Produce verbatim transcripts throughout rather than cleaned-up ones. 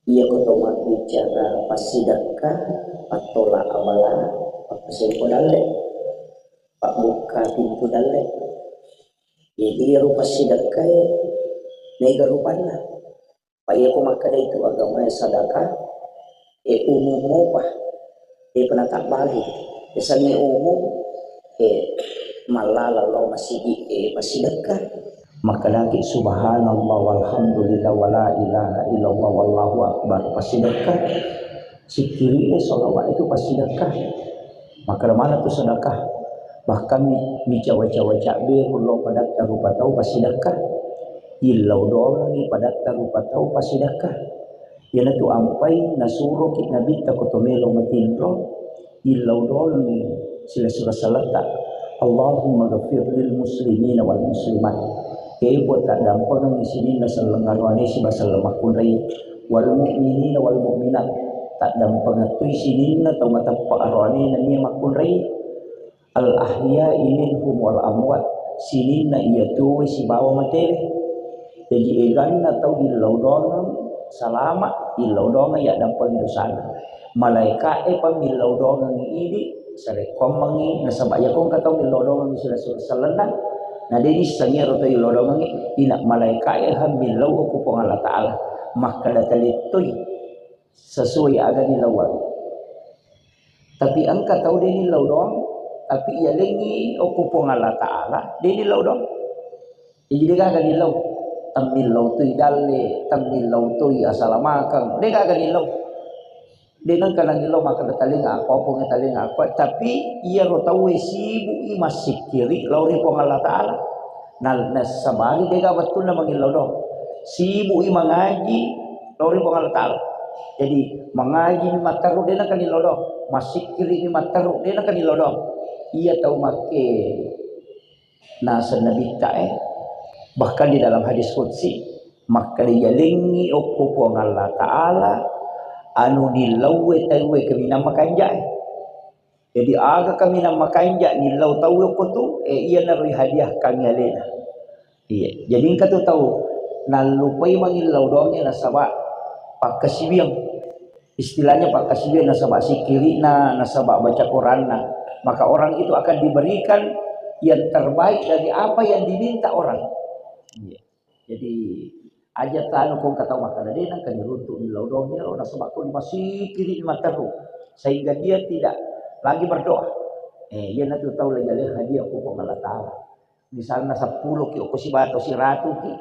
Iya ko to mabbicara passidekka, pattola abala, pappasempo dalle, pabbukka pintu dalle. Jadi iyaro passidekkae mega rupanna. Pa iya ko makkeda itu agamae sadaka, e umum mopa, e penata bagi, e sangi umum, e mallala lo masigi e passidekka. Makkedaki subhanallah walhamdulillah wala ilaha illallah wallahu akbar passidekka. Sikkiri e salawat itu passidekka. Makkeda mana tu sedekah? Bahkan mi, micawa-cawa cabbe lo padatta rupa tau passidekka. Illau doangi padatta rupa tau passidekka. Iyanatu ampai nasuroki nabitta ko to melo matinro, illau doangi silessureng saletta. Allahumma ghafir lil muslimina wal muslimat. Kebo taddampengengi sininna selleng aroane siba selleng makkunrai, wal mu'minina wal mu'minat. Taddampengettui sininna tau mateppa aroane nennia makkunrai. Al ahya'i minhum wal amwat, sininna iya tuwe sibawa matewe. Jaji eganna tau illau doangeng salama, illau doangeng yaddampengi dosana. Malaeka'e pa millau doangengngi idi, sarekkoammengngi, nasaba iyako engka tau millau doangengngi silessureng sellenna, na de nissengngi ero tau illau doangengngi, ina malaeka'e ha millau okko Puang Allah Ta'ala, makkeda talettoi sesuai aga nilauang. Tapi engka tau de nillau doang, tapi iyalengngi okko Puang Allah Ta'ala, de nillau doang. Jadi de gaga nillau. Temmillau toi dalle, temmillau toi asalamakeng, de gaga nillau. De nengka nangillau makkeda talenga ako, Puang talenga ako, tapi iyaro tauwe sibuk i massikkiri lao ri Puang Allah Ta'ala. Na, nasabari de gaga wettunna mangillau doang. Sibuk i mangaji lao ri Puang Allah Ta'ala. Jadi, mangaji mi matteru, de nengka nillau doang. Massikkiri mi matteru, de nengka nillau doang. Iya tau makke naseng nabitta e, bahkan di dalam hadis qudsi, makkeda yalengngi okko Puang Allah Ta'ala, anu nillauwe tauwe kaminang makanjae. Jadi aga kaminang makanja nillau tauwe okko tu, e iyanaro hadiah kami alena. Iya. Jadi engka tu tau nallupai mangillau doangnge nasaba pakkasiwiang. Istilahnya pakkasiwiang nasaba sikkiri'na, nasaba baca Quranna. Maka orang itu akan diberikan yang terbaik dari apa yang diminta orang. Iya. Jadi aja tanu kong kata makkeda de nengka niruntu millau doang iyaro nasaba ko masikkiri matteru sehingga dia tidak lagi berdoa. Eh, iyanatu tau lagi alena hadiah ko Puang Allah Ta'ala. Misalna seppulo ki okko sibawa tau siratu ki,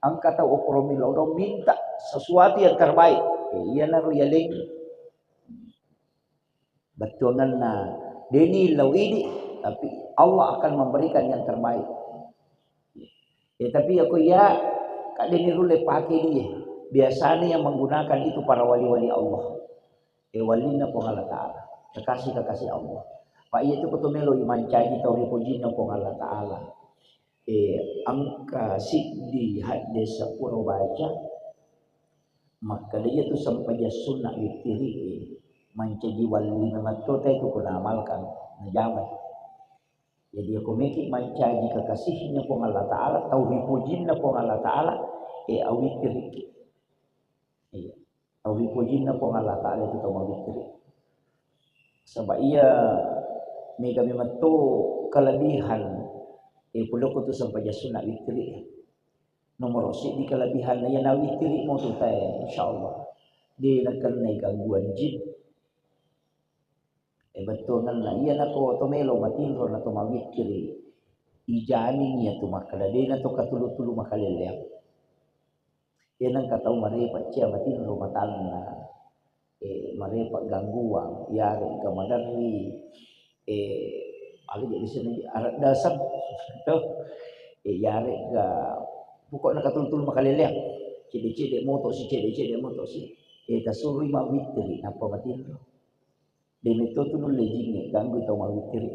engka tau okkoro millau doang minta sesuatu yang terbaik. Eh, iyanaro yalengngi. Bettuanganna, de nillau idi, tapi Allah akan memberikan yang terbaik. Ya, tapi ya ko iya, kak de nirulle pake dia. Biasanya yang menggunakan itu para wali-wali Allah. Eh, walinna Puang Allah Ta'ala. Kekasih-kekasih Allah. Pak iya tu koto melo mancaji tau ripojinna Puang Allah Ta'ala. Eh, engka siddi hadde sepuro baca, makkeda iyatu sempajang sunna wittiri, eh, mancaji walli memetto te tu kuna amalkan, najamai. Jadi, ako meki mancaji kekasihnya Puang Allah Ta'ala, tau ripojinna Puang Allah Ta'ala, eh, awittiri. Iya. Tau ripojinna Puang Allah Ta'ala itu tau mawittiri. Saba iya mega memetto kelebihan, eh, pole ko tu sempajang sunna wittiri. Nomoro siddi kelebihanna iya nawittiri mo tu tae, insya Allah. De nakennai gangguan jin. Eh, bettuanna iya nako to melo matinro na to mawittiri. Ijamin iya tu makkeda de na to katulu-tulu makaleleang. Iya nengka tau marepa cia matinro matanna. Eh, marepa gangguan, iyarega maderri, eh, aga jadi sini arak dasar. Tuh. Eh, iyarega pokokna katulu-tulu makaleleang. Cede-cede moto si, cede-cede moto si. Eh, tasurui mawittiri, nappa matinro. De metto tu nulle jingnge ganggu tau mawittiri.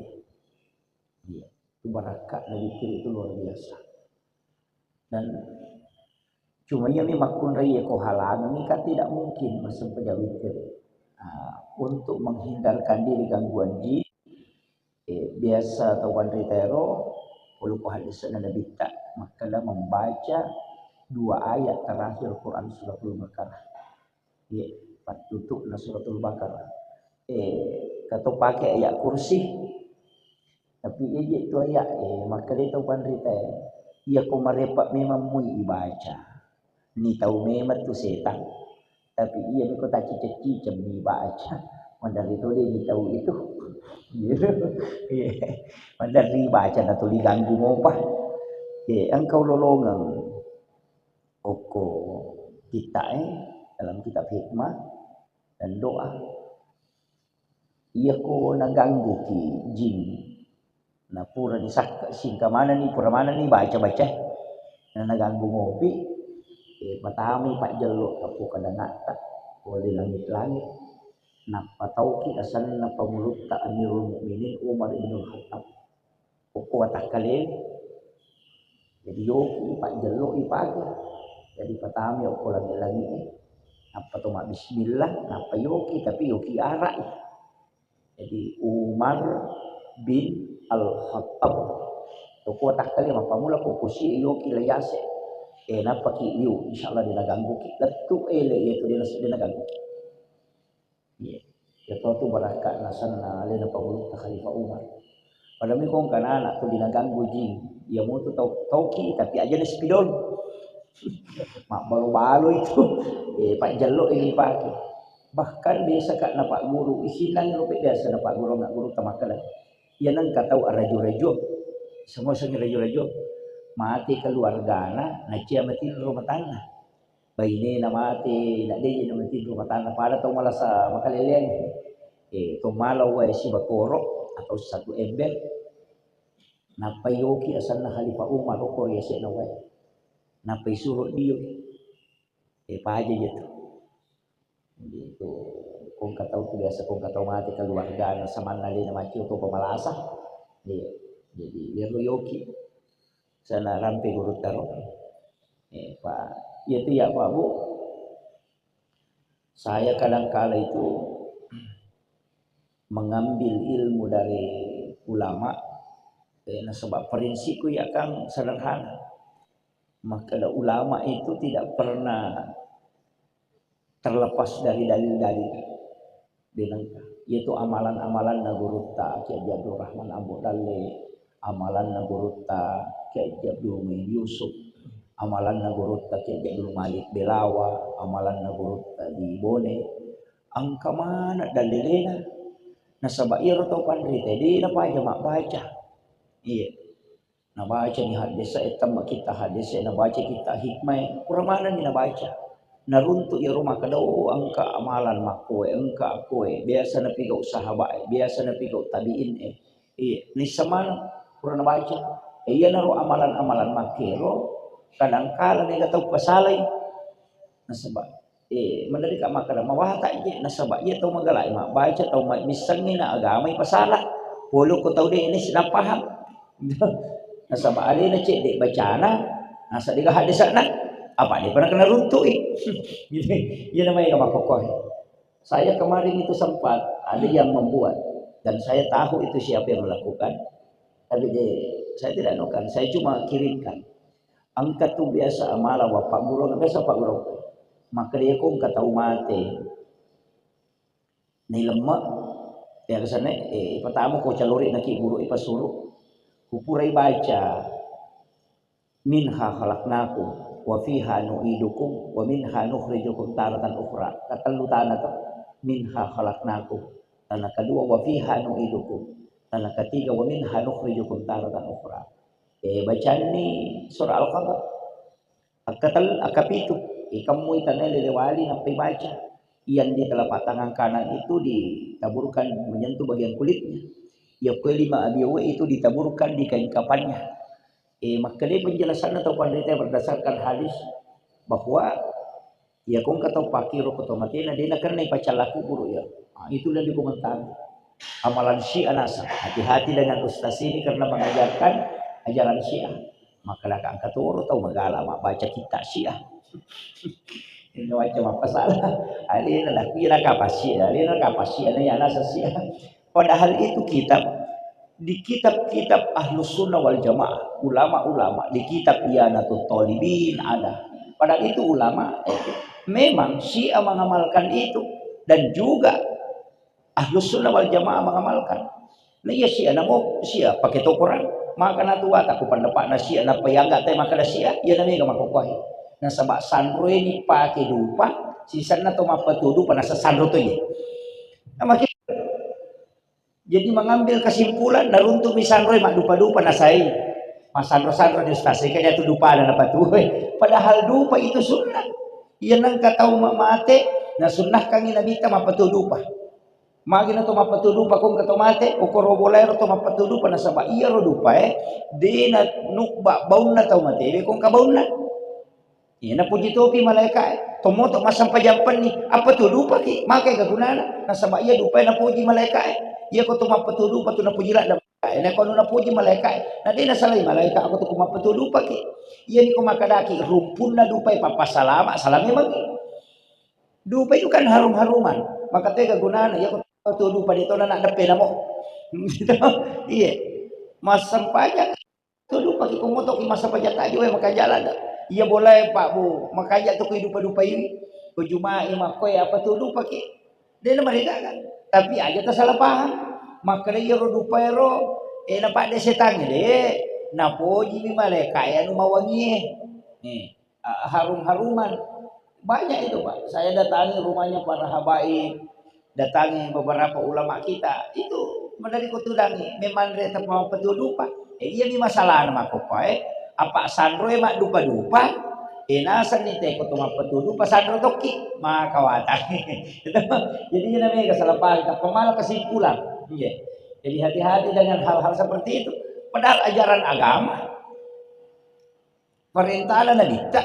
Iya, tu barakka'na wittiri itu luar biasa. Dan cuma iya mi makkunrai ko halangi kan tidak mungkin massempajang wittiri. Nah, untuk menghindarkan diri gangguan jin, eh, biasa tau wanrita ero, pole ko hadisna Nabitta, makkeda membaca dua ayat terakhir Quran Suratul Baqarah. Iya, pattutu'na Suratul Baqarah. Eh, kato pake ayat kursi. Tapi iya je tu ayat, eh, makkeda tau panrita, eh, iya ko marepa memang mui ibaca. Ni tau memang tu setang. Tapi iya ko taciceng-ciceng mi baca. Maderri tu deh ni tau itu. Iya. Maderri baca na tuli ganggu mopa. Eh, engkau lolongeng. Okko kitta e, dalam kitab hikmah dan doa. Iyako nagangguki jin, napura nisakka, singka manenni, pura manenni baca-baca, na naganggu mopi, eh, patamai pajjello, tappo kadangatta, pole langit-langit, nappa tauki asenna pangulutta Amirul Mukminin Umar ibnul Khattab. Okko watakkalewe. Jadi yoki pajjello ipake. Jadi patami okko langi-langi e. Nappa to mabbismillah, nappa yoki, tapi yoki arak. Jadi Umar bin Al-Khattab. Okko watakkale mappammula ko kusi yoki layase. Eh, nappa ki liu, insyaallah de naganggu ki. Lettu ele iya tu de nas-, de naganggu. Iya. Iya to tu barakka'na asenna alena pangulutta Khalifah Umar. Padahal mi kong kana anak tu dinaganggu jin. Iya mutu tau, tauki tapi aja na spidol. Mabbalo-balo itu. Eh, pajjello ini pake. Bahkan biasa kak na pak guru, isinang rupe biasa na pak guru, nggak guru tamakkeda. Iya nengka tau araju-raju. Semua sengi raju-raju. Mati keluargana, nacia mati rumah tangga. Bainena mate, na deje na matinro matanna, pada tau malasa makaleleang. Eh, to mala wae sibakoro atau satu ember. Nappa yoki asenna Khalifah Umar okko ri yase'na wae. Nappa isuro dio. Eh, paja je tu. Jadi itu kongka tau tu biasa kongka tau mate keluarga na samanna alena macio to pemalasa. Iya. Jadi iyaro yoki. Sana rampe guru taro. Eh, Pak, iya tu ya Pak Bu. Saya kadangkala itu mengambil ilmu dari ulama, eh, nasaba prinsipku ya kan sederhana. Makkeda ulama itu tidak pernah terlepas dari dalil-dalil. Denengka. Yaitu amalan-amalanna gurutta Kiai Haji Abdul Rahman Ambo Dalle, amalanna gurutta Kiai Haji Abdul Muin Yusuf, amalanna gurutta Kiai Haji Abdul Malik Belawa, amalanna gurutta di Bone. Engka maneng dalilena. Nasaba iyaro tau panrita de napaja mabbaca. Iya. Nabacani haddese e, temma kitta haddese e, nabaca kitta hikmah e, pura manenni nabaca. Naruntuk iyaro makkeda, oh, engka amalan makkoe, engka koe, biasa napigau sahabat e, biasa napigau tabiin e. Iya, nisseng maneng pura nabaca. E, iyanaro amalan-amalan makkero, kadangkala mega tau pasalai. Nasaba Eh, maderri ka makkeda, mawatang je, nasaba iya tau magala e mabbaca, tau ma-, missengngi na agama ipasala. Pole ko tau de nasi napaham. Nasaba alena cedde bacana, nasa dega haddese'na, apa depa nakena runtu'i. Iya namanya makkokkoe. Saya kemarin itu sempat ada yang membuat dan saya tahu itu siapa yang melakukan. Tapi de, saya tidak anukan, saya cuma kirimkan. Engka tu biasa amala wa pagguru, biasa pagguru. Makkeda ko engka tau mate. Nailemma, ya kesana, eh, pertama ko calori naki guru ipasuru. Kupurai baca, "Minha khalaqnakum, wa fiha nu'idukum, wa minha nukhrijukum taratan ukhra." Katellu tana to, "Minha khalaqnakum." Tana kedua, "Wa fiha nu'idukum." Tana ketiga, "Wa minha nukhrijukum taratan ukhra." Eh, bacanni surah Al-Qadar. Akkatel-, akkapitu, ikemmui tanae lele wali nappai baca. Yang di telapak tangan kanan itu ditaburkan menyentuh bagian kulitnya. Yang kelima abiowe itu ditaburkan di kain kafannya. Eh, makkedai penjelasanna tau panrita berdasarkan hadis bahwa iya ko engka tau pakkiro ko tau matena, de nakenna ipacalla kuburu iya. Ah, itu lebih komentar. Amalan Syiah nasa. Hati-hati dengan ustaz ini karena mengajarkan ajaran Syiah. Maka laka engka toro tau magala mabbaca kitta Syiah. Ini macam apa salah? Alena laku iya nakapa Syiah, alena nakapa Syiah, na iya nasa Syiah. Padahal itu kitab, di kitab-kitab Ahlus Sunnah wal Jamaah, ulama-ulama, di kitab Ianatut Talibin ada. Padahal itu ulama, eh, Memang Syiah mengamalkan itu, dan juga Ahlus Sunnah wal Jamaah mengamalkan. Nah, iya Syiah, namo Syiah pakai tokoran. Maka na tua tak pandapatna Syiah, napa yang enggak teh maka Syiah, iya namanya maka kuai. Nasaba sanro ini pakai dupa, sisanna to mappetu dupa, nasa sanro to iya. Nah, makin Jadi mengambil kesimpulan, naruntu'mi sanroe maddupa-dupa nasai. Massanro-sanro di ustaz, kan itu dupa ada apa tu? Padahal dupa itu sunnah. Iya nengka tau ma-, mate, nasunnahkangi Nabitta mappetu dupa. Magi na to mappetu dupa, kong ka to mate, okoro bolaero to mappetu dupa, nasaba iya ro dupa, eh, de na nubba baunna tau mate, be kong ka baunna. Iya, napuji topi malaeka'e. Tommoto massempajang penni, apa tu dupaki? Makai kegunana. Nasaba iya dupae napuji malaeka'e. Iya ko to mappetu dupa tu napuji ladda malaeka'e. Nah, ko anu napuji malaeka'e. Nah, de nasalai malaeka, aku tu ku mappetu dupaki. Iya ni ko makadaki rumpunna dupae pappasalama, salame magi. Dupa itu kan harum-haruman. Maka tega gunana, iya ko to dupa de tona nak deppe namo. Iya. Massempajang Tudupaki, ko motoki massempajang tajue, makanja ladda. Iya bolae, Pak, Bu, makanja tu ko idupa-dupaiwi. Ko Juma'i makkoe, apa tudupaki? De na marigaga. Tapi aja tasala paham. Makkeda iyaro dupaero, eh, napadde setangnge, de. Napojimi malaeka'e anu mawangie. Eh, a-, harum-haruman. Banyak itu, Pak. Saya datangi rumahnya para habaib, datangi beberapa ulama kita. Itu menari kutudangi, memang dia terpapar dupa. Eh, iya mi masalah nama kopa, eh. Apa sanro, eh, mak dupa-dupa? Eh, nasan ni teko tu mappetu dupa sanro tokki. Maka watang. Itu, jadi ini namanya kesalahpahaman. Kita pemala kesimpulan. Iya. Jadi hati-hati dengan hal-hal seperti itu. Padahal ajaran agama Perintahna Nabitta.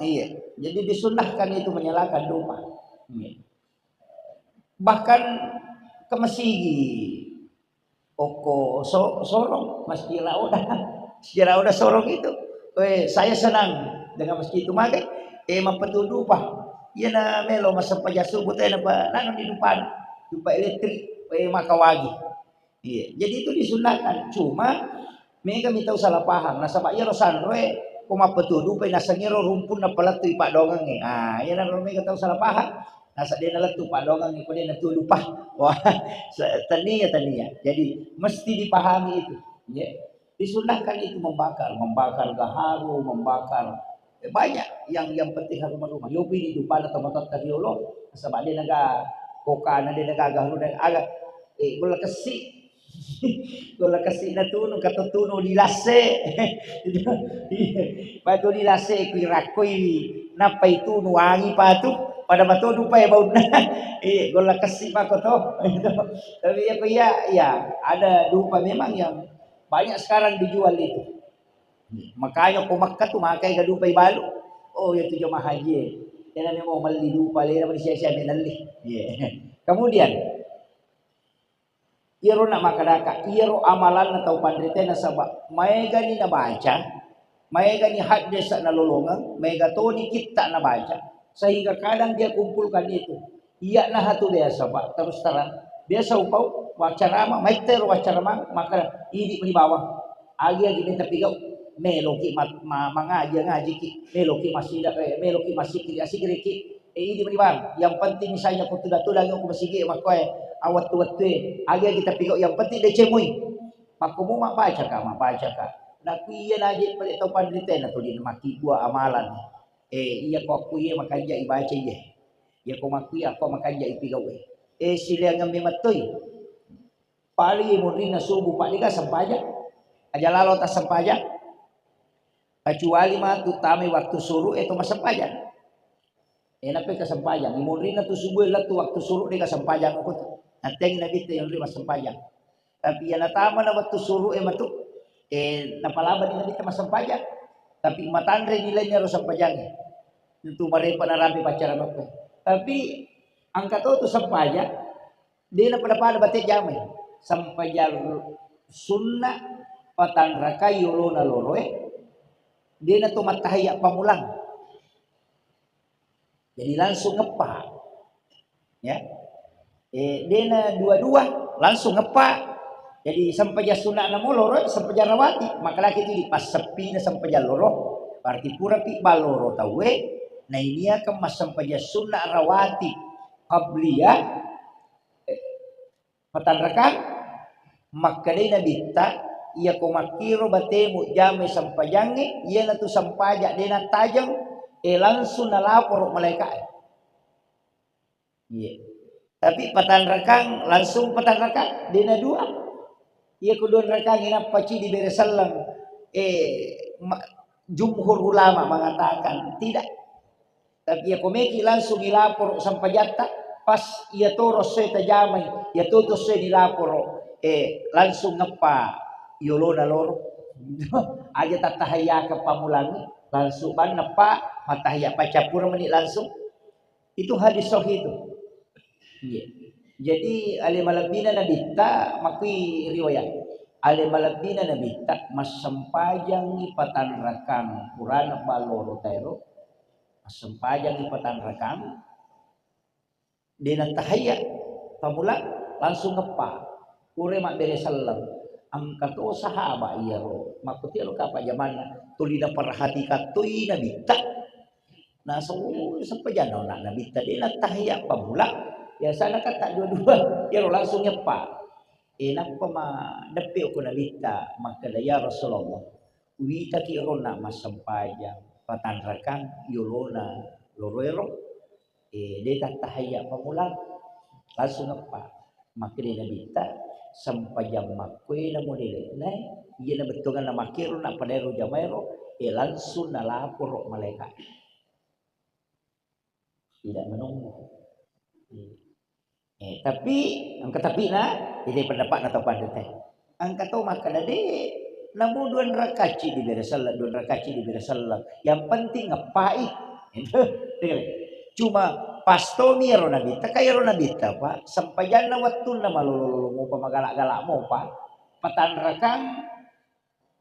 Iya. Jadi disunnahkan itu menyalakan dupa. Iya. Bahkan ke masigi okko so-, sorong, Masjid Raudah. Masjid Raudah sorong itu. Eh, saya senang dengan masjid itu. Maka, eh, mappetu dupa. Iya na melo massempajang subuh tena pa nanu di dupa. Dupa elektrik. Eh, maka wagi. Iya, jadi itu disunnahkan. Cuma mega mi tau salah paham. Nasaba iyaro sanroe ko mappetu dupai naseng iyaro rumpunna palettui paddoangengnge. Ah, iyana mega tau salah paham. Nasaba de nalettu paddoangengnge ko de natu dupa. Wah, se-, tania, tania. Jadi mesti dipahami itu. Ya. Disunnahkan itu membakar, membakar gaharu, membakar Eh, banyak yang, yang penting haruma-ruma. Yopi di dupana tomatoatta riolo, nasaba de naga kokana, de naga garu, de aga, eh, golla kessi. Golla kessi natunu, kato tunu di lasse. Iya. Patu di lasse, kui rakkoi, nappai tunu wangi patu, pada mato dupa ya baunna. Iya, golla kessi mako to. Tapi ya, iya, iya, ada dupa memang yang banyak sekarang dijual itu. Makanya ko Makkah tu makai ga dupa ibalu. Oh, iya tu jamaah haji e. Ena memang melli dupa, lena sia-sia menelli. Iya. Kemudian, iyaro na makkadaka, iyaro amalanna tau panrite nasaba maegani nabaca, maegani haddesa nalolongeng, maega toni kitta nabaca, sehingga kadang dia kumpulkan itu. Iya naha tu biasa, Pak, terus terang. Biasa upau waccarama, maittero waccaramang, maka idi meni bawang. Agi-agi meta pigau, meloki ma-, ma-, mangaji, ngajiki, meloki masida, eh, meloki masikiri, asikiriki. Eh, idi meni bang. Yang penting misalnya ko tuda-tudangi ko masigi makkoe, awattu-wattue, agi-agi tapigau, yang penting decemui. Makkomu mabbaca ka, mabbaca ka. Nakku iya naje pale tau panritena tuli makkibua amalan. Eh, iya ko akku iya makanja ibaca iya. Iya ko makku iya, ko makanja ipigau e. Eh, sileangeng memettoi. Paling munrinna subuh, Pak, dega sempajang. Aja lalo tassempajang. Kecuali matu tamai waktu suruh, eh, to massempajang. Eh, nape kasempajang. Munrinna tu subuh, lettu waktu suruh, dega sempajang ko tu. Nantengi Nabitta yang ri massempajang. Tapi iya natamana wettu suruh e matu, eh, napalabani Nabitta massempajang. Tapi matanre ni lainna ro sempajangnge. Tentu marepa narampe paccara mappa. Tapi engka to tu sempajang, de na pada-pada bate jamai. Sempajang sunna patanrakai yolona loroe, de na to mattahayya pamulang. Jadi langsung ngeppa. Ya. Eh, dena dua-dua, langsung ngeppa. Jadi sempajang sunna na moloro, sempajang rawati. Maka lagi tu di passeppina sempajang loro. Berarti pura pi balloro tauwe. Nainiakeng massempajang sunna rawatib qabliyah, eh, patanrakang, makkedai Nabitta, iyako makkiro batemu jamai sempajangnge, iyanatu sempajang de nattajeng, eh, langsung nalaporo malaeka'e. Iya. Tapi patanrakang, langsung patanrakang, de nadua. Iya, ko dua rakang inappa cidi bere selleng. Eh, ma-, jumhur ulama mengatakan tidak. Tapi iya ko meki langsung ilaporo sempajatta, pas iya toro soe tajamai, iya toto soe dilaporo, eh, langsung ngeppa yolona loro. Aja tattahayakeng pamulangi, langsung banna pa, mattahaya paccappureng meni langsung. Itu hadis sahih itu. Iya. Jadi, ale malebbina Nabitta, makkui riwayat. Ale malebbina Nabitta, massempajangi patanrakang purana balloro taero, massempajangi patanrakang, de nattahayya pamula, langsung ngeppa. Pura mabbere selleng. Engka to sahaba iyaro, makkutiro kapang jamanna, tuli naperhatikang toi Nabitta. Naseng, oh, sempajanna onna Nabitta, de nattahayya pamula. Biasana kan taddua-dua, iyaro langsung ngeppa. Eh, nappa madeppe ko Nabitta, makkeda, "Ya Rasulullah, witaki ronna massempajang patanrakang yolona loroero." Eh, de tattahayya pamula, langsung ngeppa. Makkeda Nabitta, "Sempajang makkoe namo de le'nae, iyana bettuanganna makkero nappa naero jamaero, eh, langsung nalaporo malaeka." Tidak menunggu. Eh, tapi engka tapina, ide pendapatna tau panrita. Engka to makkeda, de, namo dua rakacci dibere selleng, dua rakacci dibere selleng. Yang penting ngeppai. Cuma pas tomi ero Nabitta, ka ero Nabitta, Pak, sempajanna wettunna malolo-lolo mopa, magala-gala mopa, patanrakang,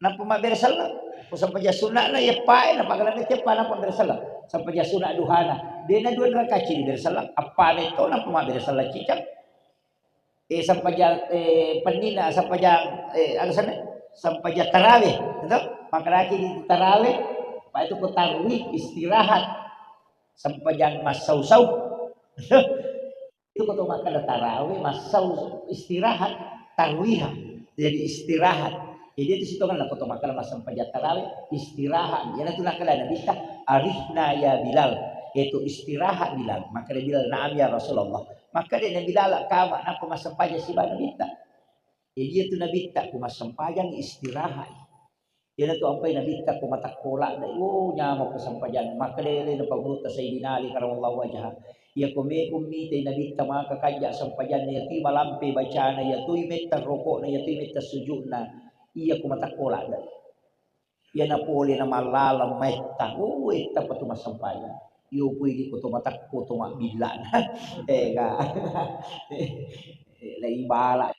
nappa mabbere selleng. Ko sempajang sunna'na, iyeppae, nappa gala mette eppa, nappa mabbere selleng. Sempajang sunna duhana, dena dua rakacci dibere selleng, eppa metto, nappa mabbere selleng cicang. Eh, sempajang, eh, pennina, sempajang, eh, aga senna? Sempajang tarawih, gitu? Makkedaki di tarawih, pa itu ko tarwih, istirahat. Sempajang massau-sau. Itu ko to makkeda tarawih, massau, istirahat, tarwiha. Jadi istirahat. Jadi itu sitongenna ko to makkeda massempajang tarawih, istirahat. Iyanatu nakkeda Nabitta, "Arihna ya Bilal." Itu istirahat Bilal. Makkeda Bilal, "Na'am ya Rasulullah." Makkeda na Bilal, "Kama, nappa massempajang siba Nabitta." Jadi itu Nabitta, ku massempajang istirahat. Iyanatu ampai Nabitta ko matakko ladde, oh, nyamako sempajang. Makkeda alena pangulutta Sayyidina Ali karamallahu wajhah, iyako meko mitai Nabitta maka kajja sempajanna, iyatui malampe bacana, iyatui metta rokokna, iyatui metta sujudna, iyako matakko ladde. Iyana pole na mallaleng metta, oh, ettapa tu massempajang. Iyo pui di ko to matakko to mabbillana. Eh, ga. Eh, lai bala.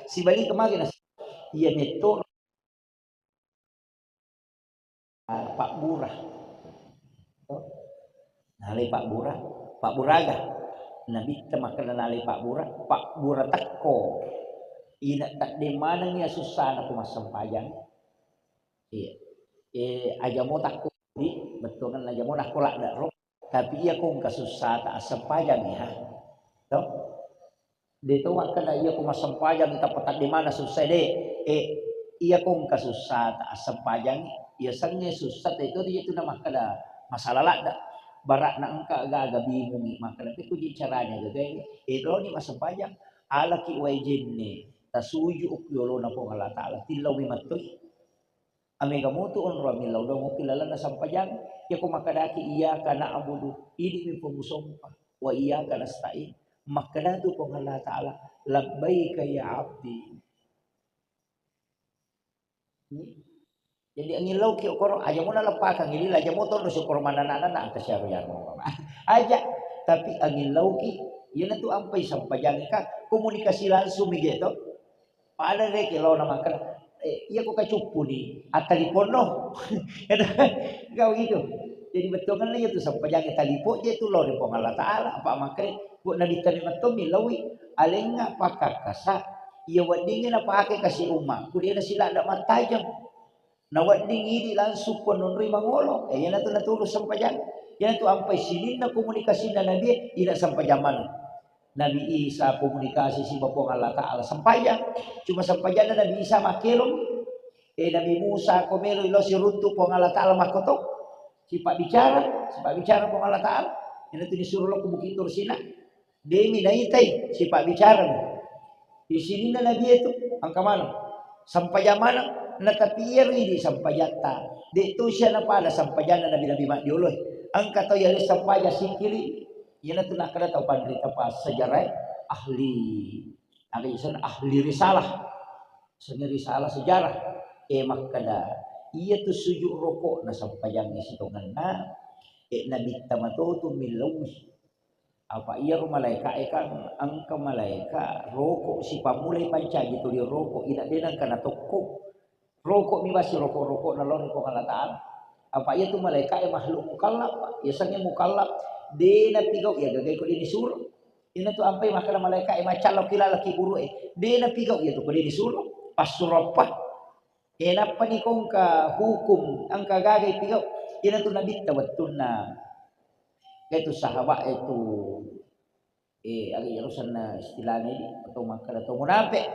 Sibalikka magi na, iya metto pabbura. Nalai pabbura, pabburaga. Nabitta makkeda nalai pabbura, pabbura tekko. Ina tadde maneng iya sussana ko massempajang. Iya. Eh, aja mo takko di, bettuanna aja mo nakko ladde ro. Tapi iya ko engka sussata assempajangi ha. To? De to makkeda iya ko massempajang tappa tadde maneng sussa de. Eh, iya ko engka sussata assempajangi, iya sengnge sussa te to, iya tu namakkeda masalah ladde. Barakna engka gaga bingungi makkeda, "Pekko ji caranya gaga ini?" Eh, loni massempajang, alaki wae jenne, tasuju okki olona Puang Allah Taala, tillau mi mattoi. Amega mutu onrong millau dongokki lalenna sempajang. Iya ko makkedaki, "Iyyaka na'budu," idi'mi Puang usompa, "wa iyyaka nasta'in." Makkeda tu Puang Allah Taala, "Labbaika ya abdi." Jadi angillauki okoro, aja mo naleppakang, jadi aja mo tonro syukur manana-nana, angka siaro-yaro. Aja, tapi angillauki, iyanatu ampai sempajang ka, komunikasi langsung mi gitu. Pada rekeng laona makkeda, eh, iya ko kacuppuni, attaliponno. Gau gitu. Jadi bettuanna iya tu sempajangnge talipo je tu lao ri Puang Allah Taala, apa makkeda, ko Nabitta memang to millaui, alengnga pakkakkasa, iya weddingnge napake kasi umma, ku de nasiladde mattajeng. Nawedding idi langsung ko nonroi mangolo, eh, iyanatu naturu sempajang. Iyanatu ampai sininna komunikasinna Nabi, ina sempajang maneng. Nabi Isa komunikasi siba Puang Allah Ta'ala, sempajang. Cuma sempajanna Nabi Isa makkelong. Eh, Nabi Musa ko melo ilo siruntu Puang Allah Ta'ala makkoto. Sipabbicara, sipabbicara Puang Allah Ta'ala. Iyanatu disuro lo ku Bukit Tur Sina. Demi naitai, sipabbicara. Di sininna Nabi itu, engka maneng. Sempajang maneng, na tapi iyaro idi sempajatta. De' tu sia napada sempajanna Nabi-Nabi maddioloe. Engka tau yale sempajang sikili, iyanatu nakkeda tau panrita pa sejarah ahli, aga isenna ahli risalah. Seni risalah sejarah. Eh, makkeda, iyatu sujud rokok na sempajangnge sitongenna, eh, Nabitta matotu millauwi. Apa iyaro malaeka'e kan engka malaeka roko sipammulai pancaji tuli roko, ina de nengka natokko. Roko mi basi roko-roko nalori Puang Allah Ta'ala. Apa iyatu malaeka'e makhluk mukallaf, Pak. Yasengnge mukallaf, de napigau iya gagai ko de nisuro. Inatu ampai makkeda malaeka'e macallau ki laleng ki buru'e. De napigau iyatu ko de nisuro. Passuroppa. Eh, nappa ni ko engka hukum, engka gaga ipigau. Iyanatu Nabitta wettunna. Iyanatu sahabat itu, eh, aga iyaro senna istilahnya ini, atau makkeda atau munafik.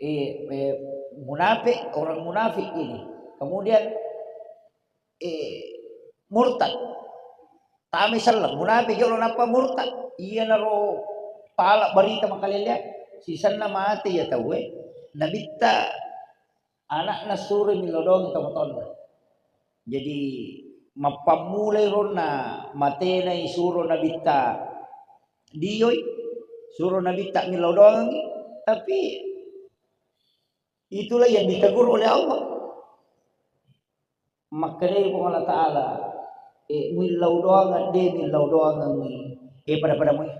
Eh, eh, munafik, orang munafik ini. Kemudian, eh, murtad. Tamai selleng, munafik jolo nappa murtad. Iyanaro pala berita makalelea, sisenna mate iya tauwe, Nabitta anakna suroi millau doang tau matonna. Jadi, mappammulai ronna matena isuro Nabitta dioi, suro Nabitta millau doangi, tapi itulah yang ditegur oleh Allah. Makkedai Puang Allah Ta'ala, eh, muillau doangeng, de muillau doangengngi, eh, pada-pada mui.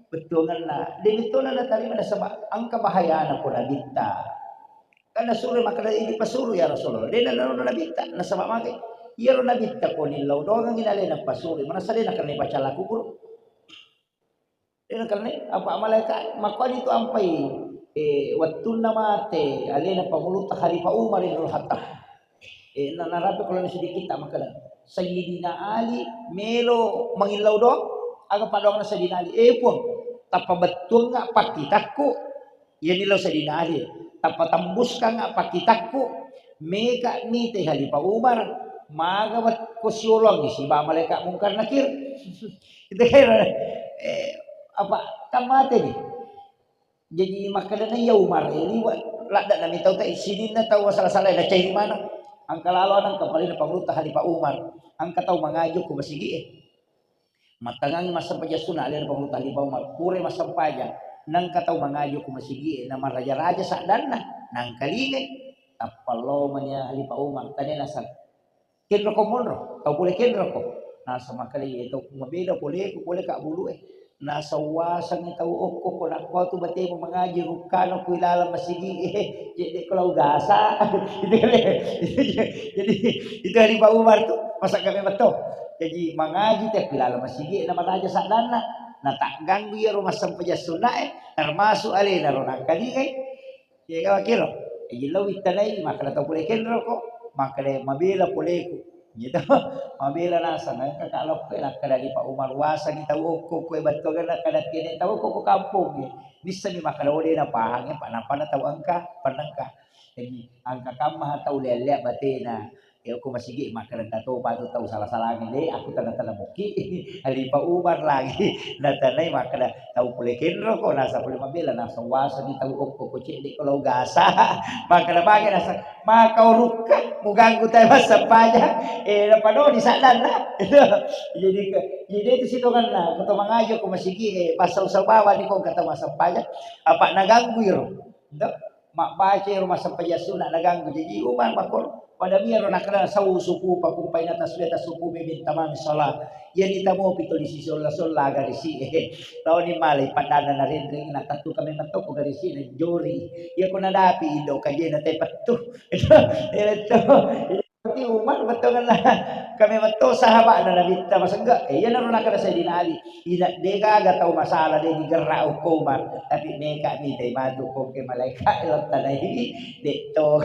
Bettuangenna, de bettuanna natarima nasaba engka bahayana ko Nabitta. Kan nasuro makkeda, idi pasuro ya Rasulullah. De nanaro Nabitta, nasaba mage. Iyaro Nabitta ko nillau doangengngi nalena pasuro, manasa de nakenna pacalla kubur. Eh, nakenna apa malaeka makkuani tu ampai, eh, wettunna mate alena pangulutta Khalifah Umar ibnul Khattab. Eh, na-, narapi kalau sedikit tak makkeda. Sayyidina Ali melo mangillau doang, aga padoangna Sayyidina Ali. Eh, Puang, tappa bettuangnga pakkitakku. Iya nillau Sayyidina Ali. Tappa tembuskangnga pakkitakku. Meka mite Khalifah Umar, maga wet-, ko siolongi siba malaeka Mungkar Nakir. Itu kan, eh, apa, kan mate ni. Jadi makkedana iya Umar, ini wa-, ladda nami tau tai sininna tau sala-sala na cai mana. Angka lalo anang kepalina pangulutta Khalifah Umar. Angka tau mangaji ko masigi e. Mattangangi massempajang sunna alena pangulutta Khalifah Umar. Pura massempajang. Nangka tau mangaji ko masigi e na maraja-raja saddanna. Nangkalingai. Tappa lo mania Khalifah Umar. Tania nasang. Kenroko monro, tau pole kenroko. Nasa makkeda, "Iya tau mabela poleku, pole kabbulu e." Nasa uwasengngi tau okko ko nakko tu batemu mangaji rukkano ku ilaleng masigi e, cedde ko lau gasa. Itu kan, jadi itu Khalifah Umar tu, masa kami betul. Jadi mangaji te ku ilaleng masigi e na maraja saddanna. Na tagganggu iyaro massempajang sunna e, termasuk alena ro nangkalingai. Iya, ga makkiro. Iya, lo wittanai, makkeda tau pole kenroko, makkeda mabela poleku. Gitu. Mabela nasang, engka ka lokko, nakkeda di Pak Umar, "Wasani tau okko, koe battuanna nakkeda tiene tau okko ko kampong." Nissani makkeda, "Oh, de napahang, Pak, napana tau engka, panengka." Jadi, engka kamma tau lea-lea batena. Iya ko masigi makkeda engka topa tu tau sala-salangi de, aku tena-tena mukki. Khalifah Umar lagi. Natanai makkeda tau pole kenroko, nasa pole mabela, nasa wasani tau okko ko cedde ko lau gasa. Makkeda bage nasa, "Maka urukka, muganggu tai massempajang." Eh, napadoni saddanna. Jadi ke, jadi itu sitonganna, ko to mangaji ko masigi, eh, pasau-sau bawani ko engka tau massempajang. Apa naganggu iro. Ndo? Mabbaca ero massempajang sunna naganggu. Jaji Umar makkoro, pada miyaro nakkeda sau suku pakumpai na tasbih tassuku bibin tamami sholat. Iya ni tamopi to di sisi solla-solla garisi e. Laoni malai paddana narenreng na tattu kami metto ko garisi na jori. Iya ko nadapi indo kajena te pettu. Iya to. Umar bettuanna kami metto sahaba'na Nabitta masegga. Eh, iyanaro nakkeda Sayyidina Ali, ina de gaga tau masalah de digerra okko Umar, tapi meka mi tai matu ko ke malaika e lottanai de to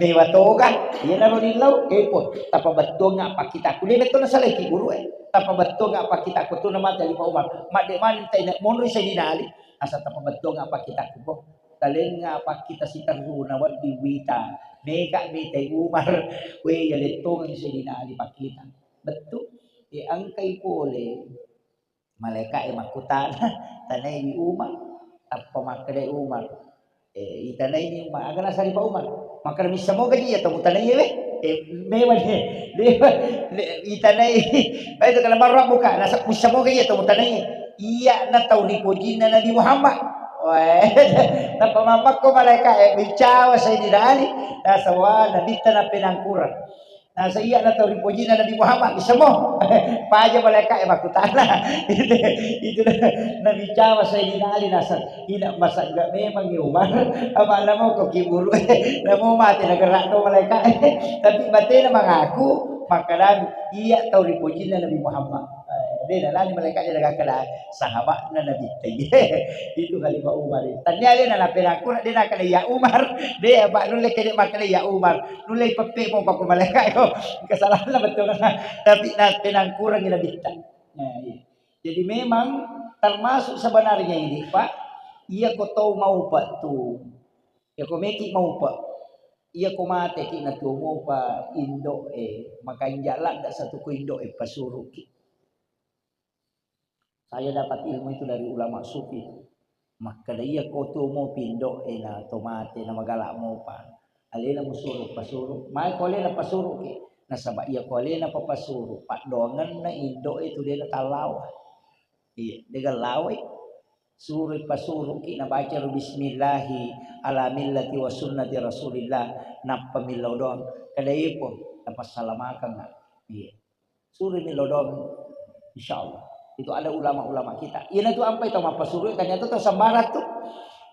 mewa toga. Iyanaro nillau kepo tappa bettuang apa kita kuliah metto nasalai ki guru e. Tappa bettuang apa kita ko tu namate Khalifah Umar. Madde mani tai monro Sayyidina Ali. Asa tappa bettuang apa kita ko. Talengnga pakkita siterruna wedding wita. Mega mitai Umar. We, iya lettongengngi Sayyidina Ali pakkita. Bettu. E, engkai pole malaeka e makkutana, tanaiwi Umar. Tappa makkedai Umar. E, itanaini Umar. Aga nasaripa Umar. Makkeda missamoga iya to mutanaiye we. E, memang ni. Itanai. Baik itu kalau marah buka. Nasa missamoga iya to mutanaiye. Iya na tau ripojinna Nabi Muhammad. Wah, nappa mammakko malaeka e, bicawa Sayyidina Ali, nasaba Nabitta nappenangkurang. Nasa iya na tau ripojinna Nabi Muhammad, bisa mo? Paja malaeka e makkutana. Itu, itu nabicawa Sayyidina Ali, nasa ina masagga memang Umar, apa namo ko kiburu, namo mate nagerak to malaeka e. Tapi batena mangaku, makkedami, iya tau ripojinna Nabi Muhammad. Eh, de nalani malaeka de nagakkeda sahaba'na Nabitta. Itu Khalifah Umar. Tania de nalapena kura de nakkeda ya Umar. De apa nulle kede makkeda ya Umar. Nulle peppe mo pako malaeka ko. Kesalahanna betul. Tapi na penangkurangi Nabitta. Nah, iya. Jadi memang termasuk sebenarnya ini, Pak, iya ko tau mau Pak tu. Iya ko meki mau Pak. Iya ko mate ki na tuo mo Pak indo e, makanja ladda satu ko indo e pasuruki. Saya dapat ilmu itu dari ulama sufi. Makkeda iya ko tuo mo pindo'e na to mate na magala mopa. Alena musuro pasuro. Mai ko alena pasuro ki. Nasaba iya ko alena papasuro, paddoangenna indo'e tu dena tallawa. Iya, dega lawai. Suroi pasuruki nabaca ro bismillahi ala millati wa sunnati Rasulillah. Nappa millau doang. Kada ipo, napassalamakengnga. Iya. Surimi lodong, insyaallah. Itu ada ulama-ulama kita. Iyanatu ampai tau mappasuru, tania tu tau sembarang tu.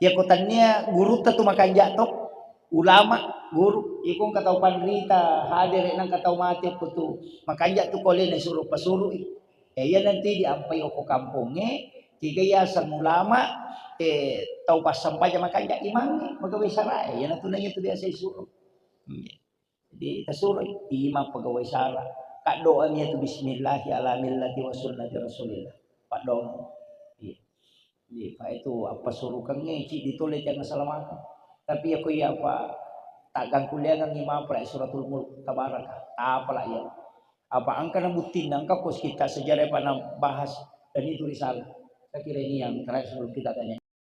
Iya ko tania gurutta tu makanja to, ulama, guru. Iko engka tau panrita hadere nangka tau mate ko tu makanja tu kole na suru pasuru. Eh, iya nanti diampai oko kampongnge, tiga yaseng ulama, eh, tau passampaja makanja imangnge, magawe sarae. Iyanatu naiya tu biasa isuru. Hmm. Jadi tasuroi imang pegawai sara. Kaddoami iyatu bismillahi ala millati wa sunnati Rasulillah. Paddoang. Iya. Jadi, Pak, itu appasurukengnge ciddi tole jangan salamakeng. Tapi iya ko iya apa taggangkuliangengngi mapra suratul mulk tabaraka. Tapala iya. Apa engka na buttinna engka ko kita sejarah apa na bahas dan itu risalah. Saya kira ini yang terakhir sebelum kita tanya.